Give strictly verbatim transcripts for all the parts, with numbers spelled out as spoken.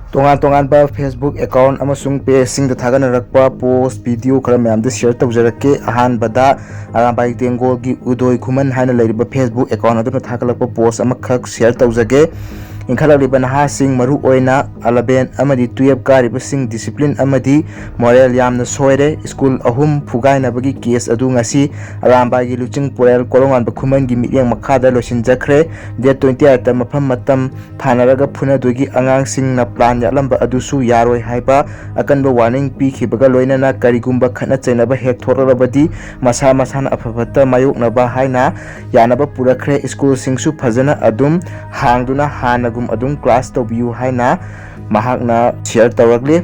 ꯇꯣꯉꯥꯟ ꯇꯣꯉꯥꯟꯕ Facebook account ꯑꯃꯁꯨꯡ pageꯁꯤꯡꯗ ꯊꯥꯒꯠꯅꯔꯛꯄ post video ꯈꯔ ꯃꯌꯥꯝꯗ share ꯇꯧꯖꯔꯛꯀꯦ꯫ ꯑꯍꯥꯟꯕꯗ ꯑꯔꯥꯝꯕꯥꯏ ꯇꯦꯡꯒꯣꯜꯒꯤ ꯎꯗꯣꯏ ꯈꯨꯃꯟ ꯍꯥꯏꯅ ꯂꯩꯔꯤꯕ Facebook account ꯑꯗꯨꯅ ꯊꯥꯒꯠꯂꯛꯄ post ꯑꯃꯈꯛ share ꯇꯧꯖꯒꯦ꯫ ꯏꯟꯈꯠꯂꯛꯂꯤꯕ ꯅꯍꯥꯁꯤꯡ, ꯃꯔꯨ ꯑꯣꯏꯅ eleven ꯑꯃꯗꯤ twelve ꯀꯥꯔꯤꯕꯁꯤꯡ, discipline ꯑꯃꯗꯤ moral ꯌꯥꯝꯅ ꯁꯣꯏꯔꯦ꯫ ꯁ꯭ꯀꯨꯜ ꯑꯍꯨꯝ ꯐꯨꯒꯥꯏꯅꯕꯒꯤ case ꯑꯗꯨ ꯉꯁꯤ ꯑꯔꯥꯝꯕꯥꯏꯒꯤ ꯂꯨꯆꯤꯡ ꯄꯨꯔꯦꯜ ꯀꯣꯔꯣꯉꯥꯟꯕ ꯈꯨꯃꯟꯒꯤ ꯃꯤꯠꯌꯦꯡ ꯃꯈꯥꯗ ꯂꯣꯏꯁꯤꯟꯖꯈ꯭ꯔꯦ꯫ Date twenty eight ꯃꯐꯝ ꯃꯇꯝ ꯊꯥꯅꯔꯒ ꯐꯨꯅꯗꯣꯏꯒꯤ ꯑꯉꯥꯡꯁꯤꯡꯅ plan ꯌꯥꯠꯂꯝꯕ ꯑꯗꯨꯁꯨ ꯌꯥꯔꯣꯏ ꯍꯥꯏꯕ ꯑꯀꯟꯕ warning ꯄꯤꯈꯤꯕꯒ ꯂꯣꯏꯅꯅ ꯀꯔꯤꯒꯨꯝꯕ ꯈꯠꯅ ꯆꯩꯅꯕ ꯍꯦꯛ ꯊꯣꯛꯂꯛꯂꯕꯗꯤ ꯃꯁꯥ ꯃꯁꯥꯅ ꯑꯐ ꯐꯠꯇ ꯃꯥꯌꯣꯛꯅꯕ ꯍꯥꯏꯅ ꯌꯥꯅꯕ ꯄꯨꯔꯛꯈ꯭ꯔꯦ꯫ ꯁ꯭ꯀꯨꯜꯁꯤꯡꯁꯨ ꯐꯖꯅ ꯑꯗꯨꯝ ꯍꯥꯡꯗꯨꯅ ꯍꯥꯟꯅꯒꯨꯝ ꯑꯗꯨꯝ class ꯇꯧꯕꯤꯌꯨ ꯍꯥꯏꯅ ꯃꯍꯥꯛꯅ share ꯇꯧꯔꯛꯂꯤ꯫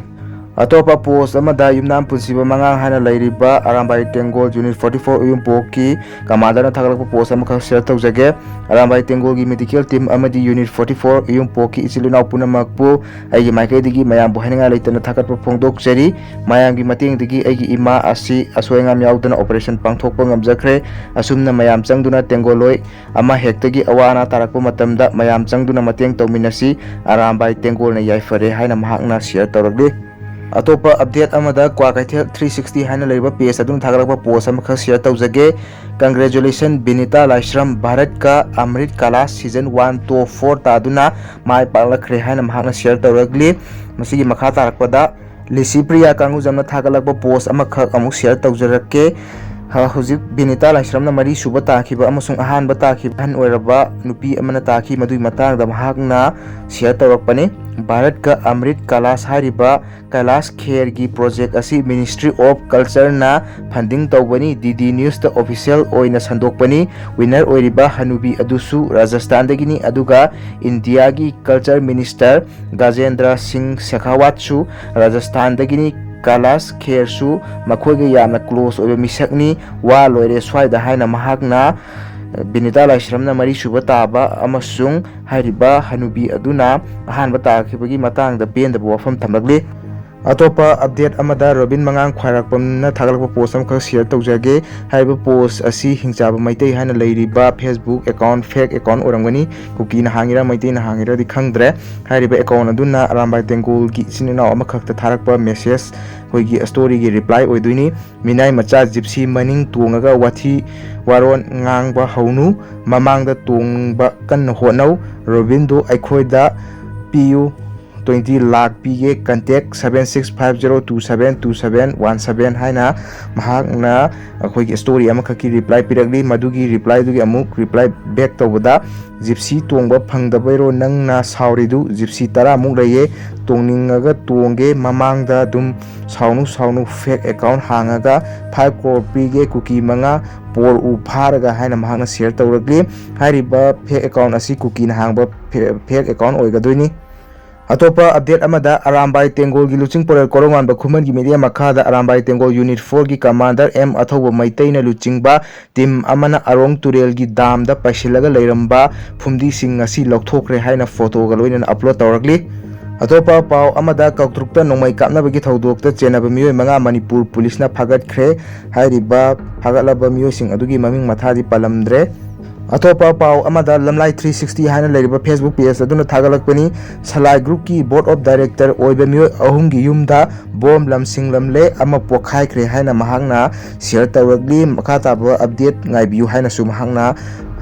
ꯑꯇꯣꯞꯄ post ꯑꯃꯗ ꯌꯨꯝꯅꯥꯝ ꯄꯨꯟꯁꯤꯕ ꯃꯉꯥꯡ ꯍꯥꯏꯅ ꯂꯩꯔꯤꯕ Arambai ꯇꯦꯡꯒꯣꯜ unit forty four ꯎꯌꯨꯝꯄꯣꯛꯀꯤ commanderꯅ ꯊꯥꯒꯠꯂꯛꯄ post ꯑꯃꯈꯛ share ꯇꯧꯖꯒꯦ꯫ ꯑꯔꯥꯝꯕꯥꯏ ꯇꯦꯡꯒꯣꯜꯒꯤ medical team ꯑꯃꯗꯤ unit forty four ꯎꯌꯨꯝꯄꯣꯛꯀꯤ ꯏꯆꯤꯜ ꯏꯅꯥꯎ ꯄꯨꯝꯅꯃꯛꯄꯨ ꯑꯩꯒꯤ ꯃꯥꯏꯀꯩꯗꯒꯤ ꯃꯌꯥꯝꯕꯨ ꯍꯥꯏꯅꯤꯡꯉꯥꯏ ꯂꯩꯇꯅ ꯊꯥꯒꯠꯄ ꯐꯣꯡꯗꯣꯛꯆꯔꯤ꯫ ꯃꯌꯥꯝꯒꯤ ꯃꯇꯦꯡꯗꯒꯤ ꯑꯩꯒꯤ ꯏꯃꯥ ꯑꯁꯤ ꯑꯁꯣꯏ ꯑꯉꯥꯝ ꯌꯥꯎꯗꯅ operation ꯄꯥꯡꯊꯣꯛꯄ ꯉꯝꯖꯈ꯭ꯔꯦ꯫ ꯑꯁꯨꯝꯅ ꯃꯌꯥꯝ ꯆꯪꯗꯨꯅ ꯇꯦꯡꯒꯣꯜꯂꯣꯏ ꯑꯃ ꯍꯦꯛꯇꯒꯤ ꯑꯋꯥ ꯑꯅꯥ ꯇꯥꯔꯛꯄ ꯃꯇꯝꯗ ꯃꯌꯥꯝ ꯆꯪꯗꯨꯅ ꯃꯇꯦꯡ ꯇꯧꯃꯤꯟꯅꯁꯤ꯫ ꯑꯔꯥꯝꯕꯥꯏ ꯇꯦꯡꯒꯣꯜꯅ ꯌꯥꯏꯐꯔꯦ ꯍꯥꯏꯅ ꯃꯍꯥꯛꯅ share ꯇꯧꯔꯛꯂꯤ꯫ ꯑꯇꯣꯞꯄ update ꯑꯃꯗ ꯀ꯭ꯋꯥꯀꯩꯊꯦꯜ three sixty ꯍꯥꯏꯅ ꯂꯩꯔꯤꯕ page ꯑꯗꯨꯅ ꯊꯥꯒꯠꯂꯛꯄ post ꯑꯃꯈꯛ share ꯇꯧꯖꯒꯦ꯫ Congratulation ꯕꯤꯅꯤꯇꯥ ꯂꯥꯏꯁ꯭ꯔꯝ, ꯚꯥꯔꯠꯀ ꯑꯃ꯭ꯔꯤꯠ class season one top four ꯇꯥꯗꯨꯅ ꯃꯥꯏ ꯄꯥꯛꯂꯛꯈ꯭ꯔꯦ ꯍꯥꯏꯅ ꯃꯍꯥꯛꯅ share ꯇꯧꯔꯛꯂꯤ꯫ ꯃꯁꯤꯒꯤ ꯃꯈꯥ ꯇꯥꯔꯛꯄꯗ ꯂꯤꯁꯤꯄ꯭ꯔꯤꯌꯥ ꯀꯥꯡꯒꯨꯖꯝꯅ ꯊꯥꯒꯠꯂꯛꯄ post ꯑꯃꯈꯛ ꯑꯃꯨꯛ share ꯇꯧꯖꯔꯛꯀꯦ꯫ ꯍ-, ꯍꯧꯖꯤꯛ ꯕꯤꯅꯤꯇꯥ ꯂꯥꯏꯁ꯭ꯔꯝꯅ ꯃꯔꯤꯁꯨꯕ ꯇꯥꯈꯤꯕ ꯑꯃꯁꯨꯡ ꯑꯍꯥꯟꯕ ꯇꯥꯈꯤꯕ ꯑꯍꯟ ꯑꯣꯏꯔꯕ ꯅꯨꯄꯤ ꯑꯃꯅ ꯇꯥꯈꯤ꯫ ꯃꯗꯨꯒꯤ ꯃꯇꯥꯡꯗ ꯃꯍꯥꯛꯅ share ꯇꯧꯔꯛꯄꯅꯤ꯫ ꯚꯥꯔꯠꯀ ꯑꯃ꯭ꯔꯤꯠ ꯀꯂꯥꯁ ꯍꯥꯏꯔꯤꯕ ꯀꯩꯂꯥꯁ ꯈꯦꯔꯒꯤ project ꯑꯁꯤ Ministry of Cultureꯅ funding ꯇꯧꯕꯅꯤ꯫ D D Newsꯇ official ꯑꯣꯏꯅ ꯁꯟꯗꯣꯛꯄꯅꯤ꯫ Winner ꯑꯣꯏꯔꯤꯕ ꯍꯅꯨꯕꯤ ꯑꯗꯨꯁꯨ ꯔꯥꯖꯁꯊꯥꯟꯗꯒꯤꯅꯤ, ꯑꯗꯨꯒ ꯏꯟꯗꯤꯌꯥꯒꯤ Culture Minister ꯒꯖꯦꯟꯗ꯭ꯔ ꯁꯤꯡ ꯁꯦꯈꯥꯋꯥꯠꯁꯨ ꯔꯥꯖꯁꯊꯥꯟꯗꯒꯤꯅꯤ꯫ ꯀꯩꯂꯥꯁ ꯈꯦꯔꯁꯨ ꯃꯈꯣꯏꯒ ꯌꯥꯝꯅ close ꯑꯣꯏꯕ ꯃꯤꯁꯛꯅꯤ꯫ ꯋꯥ ꯂꯣꯏꯔꯦ ꯁ꯭ꯋꯥꯏꯗ ꯍꯥꯏꯅ ꯃꯍꯥꯛꯅ ꯕꯤꯅꯤꯇꯥ ꯂꯥꯏꯁ꯭ꯔꯝꯅ ꯃꯔꯤꯁꯨꯕ ꯇꯥꯕ ꯑꯃꯁꯨꯡ ꯍꯥꯏꯔꯤꯕ ꯍꯅꯨꯕꯤ ꯑꯗꯨꯅ ꯑꯍꯥꯟꯕ ꯇꯥꯈꯤꯕꯒꯤ ꯃꯇꯥꯡꯗ ꯄꯦꯟꯗꯕ ꯋꯥꯐꯝ ꯊꯝꯂꯛꯂꯤ꯫ ꯑꯇꯣꯞꯄ ꯑꯞꯗꯦꯠ ꯑꯃꯗ ꯔꯣꯕꯤꯟ ꯃꯉꯥꯡ ꯈ꯭ꯋꯥꯏꯔꯥꯛꯄꯝꯅ ꯊꯥꯒꯠꯂꯛꯄ ꯄꯣꯁ ꯑꯃꯈꯛ ꯁꯤꯌꯔ ꯇꯧꯖꯒꯦ꯫ ꯍꯥꯏꯔꯤꯕ ꯄꯣꯁ ꯑꯁꯤ ꯍꯤꯡꯆꯥꯕ ꯃꯩꯇꯩ ꯍꯥꯏꯅ ꯂꯩꯔꯤꯕ ꯐꯦꯁꯕꯨꯛ ꯑꯦꯀꯥꯎꯟ, ꯐꯦꯛ ꯑꯦꯀꯥꯎꯟ ꯑꯣꯏꯔꯝꯒꯅꯤ꯫ ꯀꯨꯀꯤꯅ ꯍꯥꯡꯉꯤꯔꯥ ꯃꯩꯇꯩꯅ ꯍꯥꯡꯉꯤꯔꯥꯗꯤ ꯈꯪꯗ꯭ꯔꯦ꯫ ꯍꯥꯏꯔꯤꯕ ꯑꯦꯀꯥꯎꯟ ꯑꯗꯨꯅ ꯑꯔꯥꯝꯕꯥꯏ ꯇꯦꯡꯒꯣꯜꯒꯤ ꯏꯆꯤꯟ ꯏꯅꯥꯎ ꯑꯃꯈꯛꯇ ꯊꯥꯔꯛꯄ ꯃꯦꯁꯦꯖ, ꯑꯩꯈꯣꯏꯒꯤ ꯁ꯭ꯇꯣꯔꯤꯒꯤ ꯔꯤꯄ꯭ꯂꯥꯏ ꯑꯣꯏꯗꯣꯏꯅꯤ꯫ ꯃꯤꯅꯥꯏ ꯃꯆꯥ ꯖꯤꯞꯁꯤ ꯃꯅꯤꯡ ꯇꯣꯡꯉꯒ ꯋꯥꯊꯤ ꯋꯥꯔꯣꯟ ꯉꯥꯡꯕ ꯍꯧꯅꯨ꯫ ꯃꯃꯥꯡꯗ ꯇꯣꯡꯕ ꯀꯟꯅ ꯍꯣꯠꯅꯧ꯫ ꯔꯣꯕꯤꯟꯗꯨ ꯑꯩꯈꯣꯏꯗ ꯄꯤꯌꯨ꯫ ꯇ꯭ꯋꯦꯟꯇꯤ ꯂꯥꯛ ꯄꯤꯒꯦ꯫ Contact seven six five zero two seven two seven one seven ꯍꯥꯏꯅ ꯃꯍꯥꯛꯅ ꯑꯩꯈꯣꯏꯒꯤ ꯁ꯭ꯇꯣꯔꯤ ꯑꯃꯈꯛꯀꯤ ꯔꯤꯄ꯭ꯂꯥꯏ ꯄꯤꯔꯛꯂꯤ꯫ ꯃꯗꯨꯒꯤ ꯔꯤꯄ꯭ꯂꯥꯏꯗꯨꯒꯤ ꯑꯃꯨꯛ ꯔꯤꯄ꯭ꯂꯥꯏ ꯕꯦꯛ ꯇꯧꯕꯗ, "ꯖꯤꯞꯁꯤ ꯇꯣꯡꯕ ꯐꯪꯗꯕꯩꯔꯣ ꯅꯪꯅ ꯁꯥꯎꯔꯤꯗꯨ? ꯖꯤꯞꯁꯤ ꯇꯔꯥꯃꯨꯛ ꯂꯩꯌꯦ, ꯇꯣꯡꯅꯤꯡꯉꯒ ꯇꯣꯡꯒꯦ꯫ ꯃꯃꯥꯡꯗ ꯑꯗꯨꯝ ꯁꯥꯎꯅꯨ ꯁꯥꯎꯅꯨ, ꯐꯦꯛ ꯑꯦꯀꯥꯎꯟ ꯍꯥꯡꯉꯒ five crore ꯄꯤꯒꯦ, ꯀꯨꯀꯤ ꯃꯉꯥ ꯄꯣꯔꯛꯎ ꯐꯥꯔꯒ" ꯍꯥꯏꯅ ꯃꯍꯥꯛꯅ ꯁꯤꯌꯔ ꯇꯧꯔꯛꯂꯤ꯫ ꯍꯥꯏꯔꯤꯕ ꯐꯦꯛ ꯑꯦꯀꯥꯎꯟ ꯑꯁꯤ ꯀꯨꯀꯤꯅ ꯍꯥꯡꯕ ꯐꯦ-, ꯐꯦꯛ ꯑꯦꯀꯥꯎꯟ ꯑꯣꯏꯒꯗꯣꯏꯅꯤ꯫ ꯑꯇꯣꯞꯄ ꯑꯞꯗꯦꯠ ꯑꯃꯗ, ꯑꯔꯥꯝꯕꯥꯏ ꯇꯦꯡꯒꯣꯜꯒꯤ ꯂꯨꯆꯤꯡ ꯄꯣꯔꯦꯜ ꯀꯣꯔꯧꯉꯥꯟꯕ ꯈꯨꯃꯟꯒꯤ ꯃꯤꯠꯌꯦꯡ ꯃꯈꯥꯗ ꯑꯔꯥꯝꯕꯥꯏ ꯇꯦꯡꯒꯣꯜ ꯌꯨꯅꯤꯠ four ꯒꯤ ꯀꯃꯥꯟꯗꯔ ꯑꯦꯝ ꯑꯊꯧꯕ ꯃꯩꯇꯩꯅ ꯂꯨꯆꯤꯡꯕ ꯇꯤꯝ ꯑꯃꯅ ꯑꯔꯣꯡ ꯇꯨꯔꯦꯜꯒꯤ ꯗꯥꯝꯗ ꯄꯩꯁꯤꯜꯂꯒ ꯂꯩꯔꯝꯕ ꯐꯨꯝꯗꯤꯁꯤꯡ ꯉꯁꯤ ꯂꯧꯊꯣꯛꯈ꯭ꯔꯦ ꯍꯥꯏꯅ ꯐꯣꯇꯣꯒ ꯂꯣꯏꯅꯅ ꯑꯞꯂꯣꯗ ꯇꯧꯔꯛꯂꯤ꯫ ꯑꯇꯣꯞꯄ ꯄꯥꯎ ꯑꯃꯗ, ꯀꯥꯡꯇ꯭ꯔꯨꯛꯇ ꯅꯣꯡꯃꯩ ꯀꯥꯞꯅꯕꯒꯤ ꯊꯧꯗꯣꯛꯇ ꯆꯦꯟꯅꯕ ꯃꯤꯑꯣꯏ ꯃꯉꯥ ꯃꯅꯤꯄꯨꯔ ꯄꯨꯂꯤꯁꯅ ꯐꯥꯒꯠꯈ꯭ꯔꯦ꯫ ꯍꯥꯏꯔꯤꯕ ꯐꯥꯒꯠꯂꯕ ꯃꯤꯑꯣꯏꯁꯤꯡ ꯑꯗꯨꯒꯤ ꯃꯃꯤꯡ ꯃꯊꯥꯗꯤ ꯄꯜꯂꯝꯗ꯭ꯔꯦ꯫ ꯑꯇꯣꯞꯄ ꯄꯥꯎ ꯑꯃꯗ, ꯂꯝꯂꯥꯏ three sixty ꯍꯥꯏꯅ ꯂꯩꯔꯤꯕ ꯐꯦꯁꯕꯨꯛ ꯄꯦꯖ ꯑꯗꯨꯅ ꯊꯥꯒꯠꯂꯛꯄꯅꯤ, ꯁꯂꯥꯏ ꯒ꯭ꯔꯨꯞꯀꯤ ꯕꯣꯔꯗ ꯑꯣꯐ ꯗꯥꯏꯔꯦꯛꯇꯔ ꯑꯣꯏꯕ ꯃꯤꯑꯣꯏ ꯑꯍꯨꯝꯒꯤ ꯌꯨꯝꯗ ꯕꯣꯝ ꯂꯪꯁꯤꯜꯂꯝꯂꯦ, ꯑꯃ ꯄꯣꯈꯥꯏꯈ꯭ꯔꯦ ꯍꯥꯏꯅ ꯃꯍꯥꯛꯅ ꯁꯤꯌꯔ ꯇꯧꯔꯛꯂꯤ꯫ ꯃꯈꯥ ꯇꯥꯕ ꯑꯞꯗꯦꯠ ꯉꯥꯏꯕꯤꯌꯨ ꯍꯥꯏꯅꯁꯨ ꯃꯍꯥꯛꯅ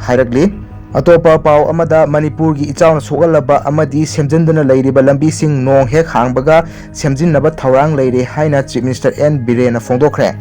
ꯍꯥꯏꯔꯛꯂꯤ꯫ ꯑꯇꯣꯞꯄ ꯄꯥꯎ ꯑꯃꯗ, ꯃꯅꯤꯄꯨꯔꯒꯤ ꯏꯆꯥꯎꯅ ꯁꯣꯛꯍꯜꯂꯕ ꯑꯃꯗꯤ ꯁꯦꯝꯖꯤꯟꯗꯅ ꯂꯩꯔꯤꯕ ꯂꯝꯕꯤꯁꯤꯡ ꯅꯣꯡ ꯍꯦꯛ ꯍꯥꯡꯕꯒ ꯁꯦꯝꯖꯤꯟꯅꯕ ꯊꯧꯔꯥꯡ ꯂꯩꯔꯦ ꯍꯥꯏꯅ ꯆꯤꯐ ꯃꯤꯅꯤꯁꯇꯔ ꯑꯦꯟ ꯕꯤꯔꯦꯟꯅ ꯐꯣꯡꯗꯣꯛꯈ꯭ꯔꯦ꯫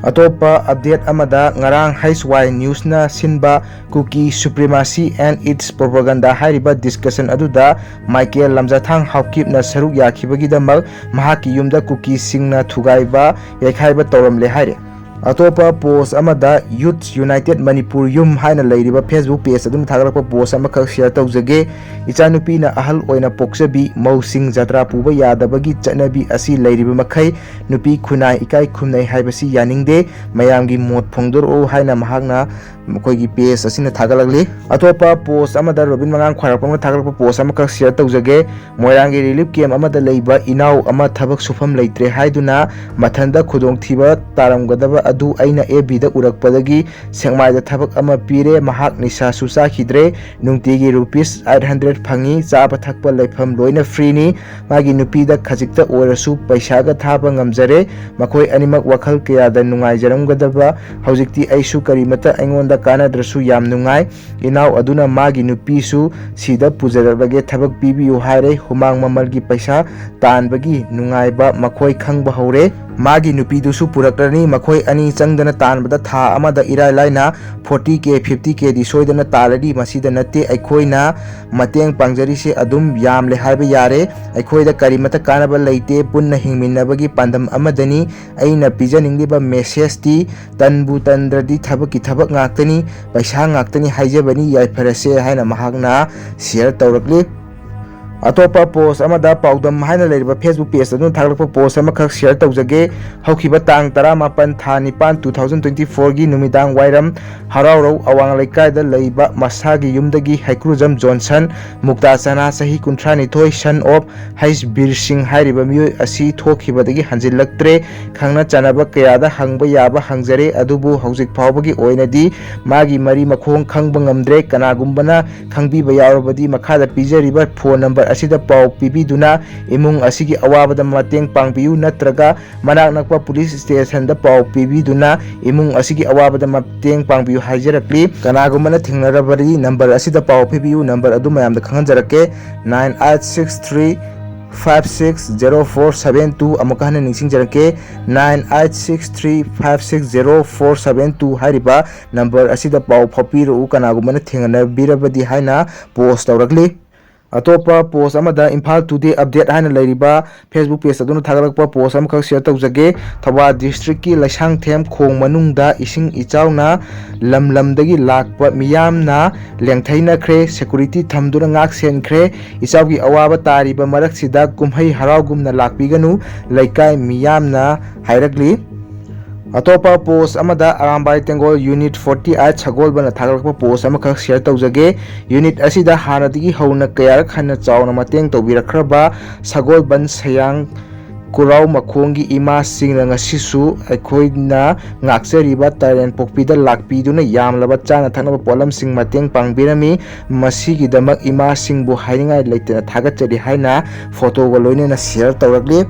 ꯑꯇꯣꯞꯄ ꯑꯞꯗꯦꯠ ꯑꯃꯗ, ꯉꯔꯥꯡ H Y Newsꯅ ꯁꯤꯟꯕ Kuki Supremacy and Its Propaganda ꯍꯥꯏꯔꯤꯕ ꯗꯤꯁꯀꯁꯟ ꯑꯗꯨꯗ ꯃꯥꯏꯀꯦꯜ ꯂꯝꯖꯥꯊꯥꯡ ꯍꯥꯎꯀꯤꯞꯅ ꯁꯔꯨꯛ ꯌꯥꯈꯤꯕꯒꯤꯗꯃꯛ ꯃꯍꯥꯛꯀꯤ ꯌꯨꯝꯗ ꯀꯨꯀꯤꯁꯤꯡꯅ ꯊꯨꯒꯥꯏꯕ ꯌꯩꯈꯥꯏꯕ ꯇꯧꯔꯝꯂꯦ ꯍꯥꯏꯔꯤ꯫ ꯑꯇꯣꯞꯄ ꯄꯣꯁ ꯑꯃꯗ Youth United Manipur Yum ꯍꯥꯏꯅ ꯂꯩꯔꯤꯕ Facebook ꯄꯦꯖ ꯑꯗꯨꯅ ꯊꯥꯒꯠꯂꯛꯄ ꯄꯣꯁ ꯑꯃꯈꯛ ꯁꯤꯌꯔ ꯇꯧꯖꯒꯦ꯫ "ꯏꯆꯥꯅꯨꯄꯤꯅ ꯑꯍꯜ ꯑꯣꯏꯅ ꯄꯣꯛꯆꯕꯤ, ꯃꯧꯁꯤꯡ ꯖꯇ꯭ꯔꯥ ꯄꯨꯕ ꯌꯥꯗꯕꯒꯤ ꯆꯠꯅꯕꯤ ꯑꯁꯤ ꯂꯩꯔꯤꯕ ꯃꯈꯩ ꯅꯨꯄꯤ ꯈꯨꯟꯅꯥꯏ ꯏꯀꯥꯏ ꯈꯨꯝꯅꯩ ꯍꯥꯏꯕꯁꯤ ꯌꯥꯅꯤꯡꯗꯦ꯫ ꯃꯌꯥꯝꯒꯤ ꯃꯣꯠ ꯐꯣꯡꯗꯣꯔꯛꯎ" ꯍꯥꯏꯅ ꯃꯍꯥꯛꯅ ꯃꯈꯣꯏꯒꯤ ꯄꯦꯖ ꯑꯁꯤꯅ ꯊꯥꯒꯠꯂꯛꯂꯤ꯫ ꯑꯇꯣꯞꯄ ꯄꯣꯁ ꯑꯃꯗ ꯔꯣꯕꯤꯟ ꯃꯉꯥꯡ ꯈ꯭ꯋꯥꯏꯔꯥꯛꯄꯝꯅ ꯊꯥꯒꯠꯂꯛꯄ ꯄꯣꯁ ꯑꯃꯈꯛ ꯁꯤꯌꯔ ꯇꯧꯖꯒꯦ꯫ "ꯃꯣꯏꯔꯥꯡꯒꯤ ꯔꯤꯂꯤꯐ ꯀꯦꯝꯞ ꯑꯃꯗ ꯂꯩꯕ ꯏꯅꯥꯎ ꯑꯃ ꯊꯕꯛ ꯁꯨꯐꯝ ꯂꯩꯇ꯭ꯔꯦ ꯍꯥꯏꯗꯨꯅ ꯃꯊꯟꯇ ꯈꯨꯗꯣꯡꯊꯤꯕ ꯇꯥꯔꯝꯒꯗꯕ ꯑꯗꯨ ꯑꯩꯅ ꯑꯦꯐ ꯕꯤꯗ ꯎꯔꯛꯄꯗꯒꯤ ꯁꯦꯛꯃꯥꯏꯗ ꯊꯕꯛ ꯑꯃ ꯄꯤꯔꯦ꯫ ꯃꯍꯥꯛ ꯅꯤꯁꯥꯁꯨ ꯆꯥꯈꯤꯗ꯭ꯔꯦ꯫ ꯅꯨꯡꯇꯤꯒꯤ ꯔꯨꯄꯤꯁ ꯑꯩꯠ ꯍꯟꯗ꯭ꯔꯦꯠ ꯐꯪꯉꯤ꯫ ꯆꯥꯕ ꯊꯛꯄ ꯂꯩꯐꯝ ꯂꯣꯏꯅ ꯐ꯭ꯔꯤꯅꯤ꯫ ꯃꯥꯒꯤ ꯅꯨꯄꯤꯗ ꯈꯖꯤꯛꯇ ꯑꯣꯏꯔꯁꯨ ꯄꯩꯁꯥꯒ ꯊꯥꯕ ꯉꯝꯖꯔꯦ꯫ ꯃꯈꯣꯏ ꯑꯅꯤꯃꯛ ꯋꯥꯈꯜ ꯀꯌꯥꯗ ꯅꯨꯡꯉꯥꯏꯖꯔꯝꯒꯗꯕ꯫ ꯍꯧꯖꯤꯛꯇꯤ ꯑꯩꯁꯨ ꯀꯔꯤꯃꯠꯇ ꯑꯩꯉꯣꯟꯗ ꯀꯥꯟꯅꯗ꯭ꯔꯁꯨ ꯌꯥꯝ ꯅꯨꯡꯉꯥꯏ꯫ ꯏꯅꯥꯎ ꯑꯗꯨꯅ ꯃꯥꯒꯤ ꯅꯨꯄꯤꯁꯨ ꯁꯤꯗ ꯄꯨꯖꯔꯛꯂꯒꯦ, ꯊꯕꯛ ꯄꯤꯕꯤꯌꯨ ꯍꯥꯏꯔꯦ꯫ ꯍꯨꯃꯥꯡ ꯃꯃꯜꯒꯤ ꯄꯩꯁꯥ ꯇꯥꯟꯕꯒꯤ ꯅꯨꯡꯉꯥꯏꯕ ꯃꯈꯣꯏ ꯈꯪꯕ ꯍꯧꯔꯦ꯫ ꯃꯥꯒꯤ ꯅꯨꯄꯤꯗꯨꯁꯨ ꯄꯨꯔꯛꯂꯅꯤ꯫ ꯃꯈꯣꯏ ꯑꯅꯤ ꯆꯪꯗꯅ ꯇꯥꯟꯕꯗ ꯊꯥ ꯑꯃꯗ ꯏꯔꯥꯏ ꯂꯥꯏꯅ ꯐꯣꯔꯇꯤ ꯀꯦ, ꯐꯤꯐꯇꯤ ꯀꯦꯗꯤ ꯁꯣꯏꯗꯅ ꯇꯥꯜꯂꯅꯤ꯫ ꯃꯁꯤꯗ ꯅꯠꯇꯦ, ꯑꯩꯈꯣꯏꯅ ꯃꯇꯦꯡ ꯄꯥꯡꯖꯔꯤꯁꯦ ꯑꯗꯨꯝ ꯌꯥꯝꯂꯦ ꯍꯥꯏꯕ ꯌꯥꯔꯦ꯫ ꯑꯩꯈꯣꯏꯗ ꯀꯔꯤꯃꯠꯇ ꯀꯥꯟꯅꯕ ꯂꯩꯇꯦ꯫ ꯄꯨꯟꯅ ꯍꯤꯡꯃꯤꯟꯅꯕꯒꯤ ꯄꯥꯟꯗꯝ ꯑꯃꯗꯅꯤ꯫ ꯑꯩꯅ ꯄꯤꯖꯅꯤꯡꯂꯤꯕ ꯃꯦꯁꯦꯖꯇꯤ, ꯇꯟꯕꯨ ꯇꯟꯗ꯭ꯔꯗꯤ ꯊꯕꯛꯀꯤ ꯊꯕꯛ ꯉꯥꯛꯇꯅꯤ, ꯄꯩꯁꯥ ꯉꯥꯛꯇꯅꯤ ꯍꯥꯏꯖꯕꯅꯤ, ꯌꯥꯏꯐꯔꯁꯦ" ꯍꯥꯏꯅ ꯃꯍꯥꯛꯅ ꯁꯤꯌꯔ ꯇꯧꯔꯛꯂꯤ꯫ ꯑꯇꯣꯞꯄ ꯄꯣꯁ ꯑꯃꯗ ꯄꯥꯎꯗꯝ ꯍꯥꯏꯅ ꯂꯩꯔꯤꯕ Facebook ꯄꯦꯖ ꯑꯗꯨꯅ ꯊꯥꯒꯠꯂꯛꯄ ꯄꯣꯁ ꯑꯃꯈꯛ ꯁꯤꯌꯔ ꯇꯧꯖꯒꯦ꯫ ꯍꯧꯈꯤꯕ ꯇꯥꯡ ꯇꯔꯥꯃꯥꯄꯟ, ꯊꯥ ꯅꯤꯄꯥꯟ, two thousand twenty fourꯒꯤ ꯅꯨꯃꯤꯗꯥꯡ ꯋꯥꯏꯔꯝ ꯍꯔꯥꯎꯔꯧ ꯑꯋꯥꯡ ꯂꯩꯀꯥꯏꯗ ꯂꯩꯕ ꯃꯁꯥꯒꯤ ꯌꯨꯝꯗꯒꯤ ꯍꯩꯀ꯭ꯔꯨꯖꯝ ꯖꯣꯟꯁꯟ, ꯃꯨꯛꯇꯥ ꯆꯅꯥ, ꯆꯍꯤ ꯀꯨꯟꯊ꯭ꯔꯥ ꯅꯤꯊꯣꯏ, son of ꯍꯩꯁ ꯕꯤꯔ ꯁꯤꯡ ꯍꯥꯏꯔꯤꯕ ꯃꯤꯑꯣꯏ ꯑꯁꯤ ꯊꯣꯛꯈꯤꯕꯗꯒꯤ ꯍꯟꯖꯤꯜꯂꯛꯇ꯭ꯔꯦ꯫ ꯈꯪꯅ ꯆꯥꯟꯅꯕ ꯀꯌꯥꯗ ꯍꯪꯕ ꯌꯥꯕ ꯍꯪꯖꯔꯦ, ꯑꯗꯨꯕꯨ ꯍꯧꯖꯤꯛ ꯐꯥꯎꯕꯒꯤ ꯑꯣꯏꯅꯗꯤ ꯃꯥꯒꯤ ꯃꯔꯤ ꯃꯈꯣꯡ ꯈꯪꯕ ꯉꯝꯗ꯭ꯔꯦ꯫ ꯀꯅꯥꯒꯨꯝꯕꯅ ꯈꯪꯕꯤꯕ ꯌꯥꯎꯔꯕꯗꯤ ꯃꯈꯥꯗ ꯄꯤꯖꯔꯤꯕ ꯐꯣꯟ ꯅꯝꯕꯔ ꯑꯁꯤꯗ ꯄꯥꯎ ꯄꯤꯕꯤꯗꯨꯅ ꯏꯃꯨꯡ ꯑꯁꯤꯒꯤ ꯑꯋꯥꯕꯗ ꯃꯇꯦꯡ ꯄꯥꯡꯕꯤꯌꯨ, ꯅꯠꯇ꯭ꯔꯒ ꯃꯅꯥꯛ ꯅꯛꯄ ꯄꯨꯂꯤꯁ ꯁ꯭ꯇꯦꯁꯟꯗ ꯄꯥꯎ ꯄꯤꯕꯤꯗꯨꯅ ꯏꯃꯨꯡ ꯑꯁꯤꯒꯤ ꯑꯋꯥꯕꯗ ꯃꯇꯦꯡ ꯄꯥꯡꯕꯤꯌꯨ ꯍꯥꯏꯖꯔꯛꯂꯤ꯫ ꯀꯅꯥꯒꯨꯝꯕꯅ ꯊꯦꯡꯅꯔꯕꯗꯤ ꯅꯝꯕꯔ ꯑꯁꯤꯗ ꯄꯥꯎ ꯄꯤꯕꯤꯌꯨ꯫ ꯅꯝꯕꯔ ꯑꯗꯨ ꯃꯌꯥꯝꯗ ꯈꯪꯍꯟꯖꯔꯛꯀꯦ, nine eight six three five six zero four seven two꯫ ꯑꯃꯨꯛꯀ ꯍꯟꯅ ꯅꯤꯡꯁꯤꯡꯖꯔꯛꯀꯦ, nine eight six three five six zero four seven two ꯍꯥꯏꯔꯤꯕ ꯅꯝꯕꯔ ꯑꯁꯤꯗ ꯄꯥꯎ ꯐꯥꯎꯕꯤꯔꯛꯎ, ꯀꯅꯥꯒꯨꯝꯕꯅ ꯊꯦꯡꯅꯕꯤꯔꯕꯗꯤ ꯍꯥꯏꯅ ꯄꯣꯁ ꯇꯧꯔꯛꯂꯤ꯫ ꯑꯇꯣꯞꯄ ꯄꯣꯁ ꯑꯃꯗ ꯏꯝꯐꯥꯜ ꯇꯨꯗꯦ ꯑꯞꯗꯦꯠ ꯍꯥꯏꯅ ꯂꯩꯔꯤꯕ ꯐꯦꯁꯕꯨꯛ ꯄꯦꯖ ꯑꯗꯨꯅ ꯊꯥꯒꯠꯂꯛꯄ ꯄꯣꯁ ꯑꯃꯈꯛ ꯁꯤꯌꯔ ꯇꯧꯖꯒꯦ꯫ ꯊꯧꯕꯥꯜ ꯗꯤꯁꯇ꯭ꯔꯤꯛꯀꯤ ꯂꯩꯁꯥꯡꯊꯦꯝ ꯈꯣꯡ ꯃꯅꯨꯡꯗ ꯏꯁꯤꯡ ꯏꯆꯥꯎꯅ ꯂꯝ ꯂꯝꯗꯒꯤ ꯂꯥꯛꯄ ꯃꯤꯌꯥꯝꯅ ꯂꯦꯡꯊꯩꯅꯈ꯭ꯔꯦ, ꯁꯦꯀꯨꯔꯤꯇꯤ ꯊꯝꯗꯨꯅ ꯉꯥꯛ ꯁꯦꯟꯈ꯭ꯔꯦ꯫ ꯏꯆꯥꯎꯒꯤ ꯑꯋꯥꯕ ꯇꯥꯔꯤꯕ ꯃꯔꯛꯁꯤꯗ ꯀꯨꯝꯍꯩ ꯍꯔꯥꯎꯒꯨꯝꯅ ꯂꯥꯛꯄꯤꯒꯅꯨ, ꯂꯩꯀꯥꯏ ꯃꯤꯌꯥꯝꯅ ꯍꯥꯏꯔꯛꯂꯤ꯫ ꯑꯇꯣꯞꯄ ꯄꯣꯁ ꯑꯃꯗ ꯑꯔꯥꯝꯕꯥꯏ ꯇꯦꯡꯒꯣꯜ ꯌꯨꯅꯤꯠ ꯐꯣꯔꯇꯤ ꯑꯩꯠ ꯁꯒꯣꯜꯕꯟꯅ ꯊꯥꯒꯠꯂꯛꯄ ꯄꯣꯁ ꯑꯃꯈꯛ ꯁꯤꯌꯔ ꯇꯧꯖꯒꯦ꯫ ꯌꯨꯅꯤꯠ ꯑꯁꯤꯗ ꯍꯥꯟꯅꯗꯒꯤ ꯍꯧꯅ ꯀꯌꯥꯔꯛ ꯍꯟꯅ ꯆꯥꯎꯅ ꯃꯇꯦꯡ ꯇꯧꯕꯤꯔꯛꯈ꯭ꯔꯕ ꯁꯒꯣꯜꯕꯟ ꯁꯌꯥꯡ ꯀꯨꯔꯥꯎ ꯃꯈꯣꯡꯒꯤ ꯏꯃꯥꯁꯤꯡꯅ ꯉꯁꯤꯁꯨ ꯑꯩꯈꯣꯏꯅ ꯉꯥꯛꯆꯔꯤꯕ ꯇꯔꯦꯟ ꯄꯣꯛꯄꯤꯗ ꯂꯥꯛꯄꯤꯗꯨꯅ ꯌꯥꯝꯂꯕ ꯆꯥꯅ ꯊꯛꯅꯕ ꯄꯣꯠꯂꯝꯁꯤꯡ ꯃꯇꯦꯡ ꯄꯥꯡꯕꯤꯔꯝꯃꯤ꯫ ꯃꯁꯤꯒꯤꯗꯃꯛ ꯏꯃꯥꯁꯤꯡꯕꯨ ꯍꯥꯏꯅꯤꯡꯉꯥꯏ ꯂꯩꯇꯅ ꯊꯥꯒꯠꯆꯔꯤ ꯍꯥꯏꯅ ꯐꯣꯇꯣꯒ ꯂꯣꯏꯅꯅ ꯁꯤꯌꯔ ꯇꯧꯔꯛꯂꯤ꯫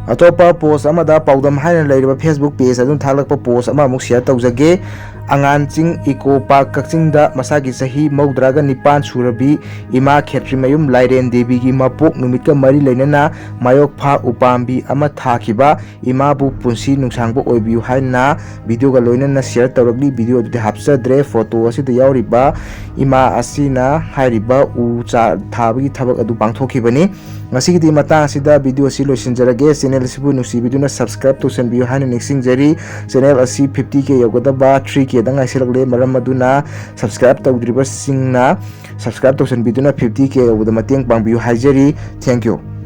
ꯑꯇꯣꯞꯄ ꯄꯣꯁ ꯑꯃꯗ ꯄꯥꯎꯗꯝ ꯍꯥꯏꯅ ꯂꯩꯔꯤꯕ ꯐꯦꯁꯕꯨꯛ ꯄꯦꯖ ꯑꯗꯨꯅ ꯊꯥꯒꯠꯂꯛꯄ ꯄꯣꯁ ꯑꯃ ꯑꯃꯨꯛ ꯁꯤꯌꯔ ꯇꯧꯖꯒꯦ꯫ ꯑꯉꯥꯟ ꯆꯤꯡ ꯏꯀꯣ ꯄꯥꯔꯛ ꯀꯛꯆꯤꯡꯗ ꯃꯁꯥꯒꯤ ꯆꯍꯤ ꯃꯧꯗ꯭ꯔꯥꯒ ꯅꯤꯄꯥꯟ ꯁꯨꯔꯕꯤ ꯏꯃꯥ ꯈꯦꯇ꯭ꯔꯤꯃꯌꯨꯝ ꯂꯥꯏꯔꯦꯟ ꯗꯦꯕꯤꯒꯤ ꯃꯄꯣꯛ ꯅꯨꯃꯤꯠꯀ ꯃꯔꯤ ꯂꯩꯅꯅ ꯃꯥꯌꯣꯛꯐꯥ ꯎꯄꯥꯝꯕꯤ ꯑꯃ ꯊꯥꯈꯤꯕ ꯏꯃꯥꯕꯨ ꯄꯨꯟꯁꯤ ꯅꯨꯡꯁꯥꯡꯕ ꯑꯣꯏꯕꯤꯌꯨ ꯍꯥꯏꯅ ꯚꯤꯗꯤꯑꯣꯒ ꯂꯣꯏꯅꯅ ꯁꯤꯌꯔ ꯇꯧꯔꯛꯂꯤ꯫ ꯚꯤꯗꯤꯑꯣ ꯑꯗꯨꯗꯤ ꯍꯥꯞꯆꯗ꯭ꯔꯦ꯫ ꯐꯣꯇꯣ ꯑꯁꯤꯗ ꯌꯥꯎꯔꯤꯕ ꯏꯃꯥ ꯑꯁꯤꯅ ꯍꯥꯏꯔꯤꯕ ꯎ ꯆꯥ ꯊꯥꯕꯒꯤ ꯊꯕꯛ ꯑꯗꯨ ꯄꯥꯡꯊꯣꯛꯈꯤꯕꯅꯤ꯫ ꯉꯁꯤꯒꯤꯗꯤ ꯃꯇꯥꯡ ꯑꯁꯤꯗ ꯚꯤꯗꯤꯑꯣ ꯑꯁꯤ ꯂꯣꯏꯁꯤꯟꯖꯔꯒꯦ꯫ ꯆꯦꯅꯦꯜ ꯑꯁꯤꯕꯨ ꯅꯨꯡꯁꯤꯕꯤꯗꯨꯅ ꯁꯕꯁꯀ꯭ꯔꯥꯏꯕ ꯇꯧꯁꯟꯕꯤꯌꯨ ꯍꯥꯏꯅ ꯅꯤꯡꯁꯤꯡꯖꯔꯤ꯫ ꯆꯦꯅꯦꯜ ꯑꯁꯤ ꯐꯤꯐꯇꯤ ꯀꯦ ꯌꯧꯒꯗꯕ ꯊ꯭ꯔꯤ ꯀꯦꯗ ꯉꯥꯏꯁꯤꯜꯂꯛꯂꯦ꯫ ꯃꯔꯝ ꯑꯗꯨꯅ ꯁꯕꯁꯀ꯭ꯔꯥꯏꯕ ꯇꯧꯗ꯭ꯔꯤꯕꯁꯤꯡꯅ ꯁꯕꯁꯀ꯭ꯔꯥꯏꯕ ꯇꯧꯁꯟꯕꯤꯗꯨꯅ ꯐꯤꯐꯇꯤ ꯀꯦ ꯌꯧꯕꯗ ꯃꯇꯦꯡ ꯄꯥꯡꯕꯤꯌꯨ ꯍꯥꯏꯖꯔꯤ꯫ Thank you꯫